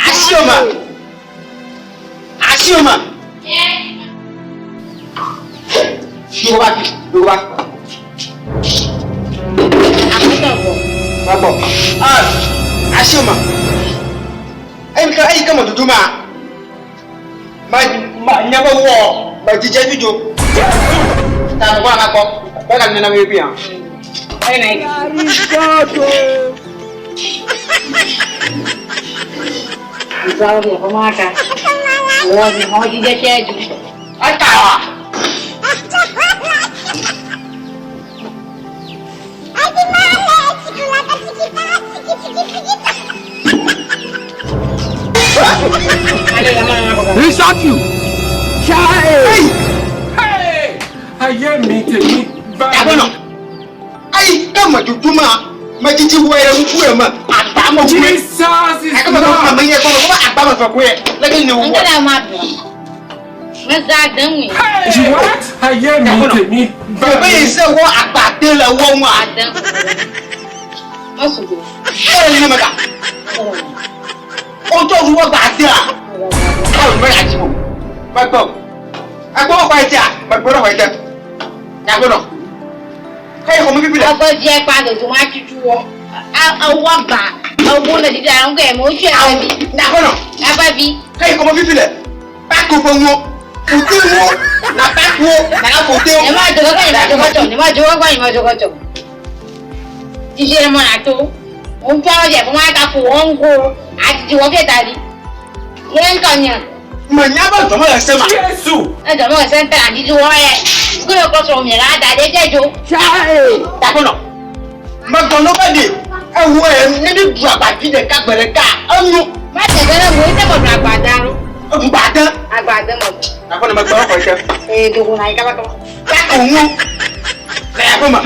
Asioma! Asioma! Yoruba, Yoruba. Gbàgbọ́. Ah, Asioma. Eyi ka eyi ka ma dudu ma. Ma ma nyaba wɔ ma jijɛ jujo. Ta mo ma kɔ. Ba ka nana mi bi yan. Ata wa. He shot you. Hey! Hey! Ayé mi tèmi bá mi. Yabɔ nɔ. Ayi ka ma dudu ma. Ma jiji wɔ yɛrɛ ŋku yɛ ma. Agba ma wu yɛ. Jesus is Aka ma ma ma Lord. yɛ kɔnɔ ko agba ma fɛ ko yɛ. Lɛkɛ ne wɔ. You what? Ayé mi tèmi bá Bɛbɛ mi. yi sɛ wɔ agba te le wɔ ŋua. Ɛyɛ ne ma ka. O tɔ wɔ gba te a. Awo mɛ ati mo. Mɛ gbɔ. Agbɔ wɔ kɔ yi te a. Mɛ gbɔ wɔ yi te. Yabɔ nɔ. Kayi xɔmɔ bibi la. Yabɔ nɔ. Kayi xɔmɔ bibi lɛ. Pako fɔ ŋɔ. Kote ŋɔ. Na pako. Na kote ŋɔ. Mɛ nyaba jɔmɔ le se ma. Jésù. Yabɔ nɔ. Mɛ gbɔ nɔ bɛ de. Ewɔ yɛ ne bi du agbadzi ɖeka gbe ɖeka enyo. Egba de. Yabɔ nɔ mɛ gbɔ wɔ kɔ yi te. Pako ŋɔ. Le yaƒe me.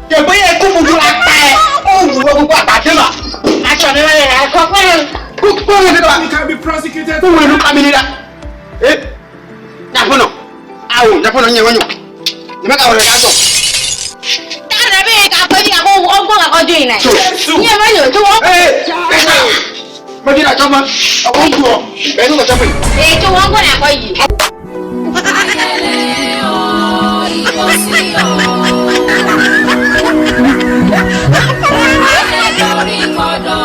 Teƒe yɛ ko fufu la ta yɛ, o wu wo gbogbo agbade ma. Kókó wo de ba. You can be prosecuted. Ko wo nu kami ni la. E, nyaƒenɔ, awo nyaƒenɔ nye wenyo. Nye me ka wɔ ɖeka sɔ. Jésù. Ee, kɛta, me dzi ɖe tsɔme, ewɔ ŋku wɔ, bɛ nu kɔtsɔ ƒe. Ayẹlẹ o, ìkọsí o. Ayẹ lórí kọ́dọ̀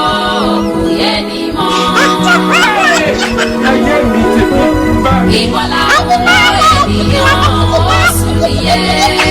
kò yẹ ní mọ́. Ayé mi tèmi bá mi. Ìwọ làwọn ènìyàn ó sùn yẹ.